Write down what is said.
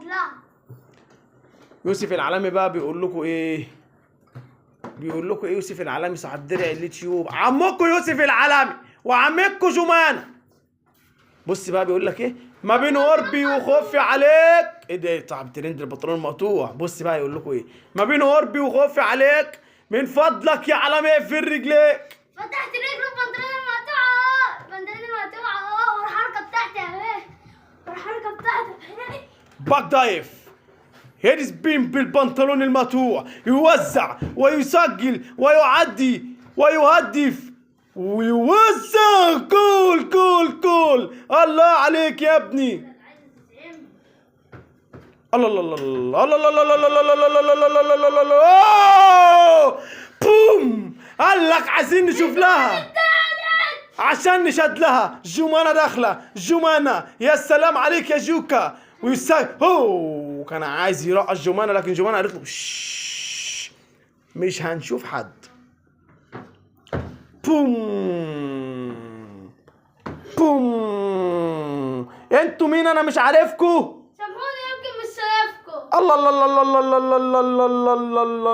لها. يوسف العالمي بقى بيقول لكم ايه؟ بيقول لكم ايه يوسف العالمي صاحب درع اليوتيوب؟ عمكم يوسف العالمي وعمكم جمانة. بص بقى بيقول لك ايه؟ ما بين قربي وخوفي عليك. ايه ده صاحب ترند البنطلون المقطوع؟ بص بقى يقول لكم ايه؟ ما بين قربي وخوفي عليك، من فضلك يا عالمي اقفل رجليك. فتحت رجله البنطلون المقطوع اهو، البنطلون المقطوع اهو، والحركة بتاعتي اهي، والحركة بتاعتي اهي. back dive head spin بالبنطلون المقطوع، يوزع ويسجل ويعدي ويهدف ويوزع. جول جول جول! الله عليك يا ابني. الله الله الله الله الله الله الله الله الله الله الله الله الله الله. بوم! قال لك عايزين نشوف لها عشان نشد لها. جمانة داخلة، جمانة، يا سلام عليك يا جوكا. ويسا هو كان عايز يرقص جمانة، لكن جمانة قالت له شش، مش هنشوف حد. بوم بوم! انتوا مين؟ انا مش عارفكو. سامحوني، يمكن مش شايفكم. الله الله الله الله الله الله الله الله الله الله.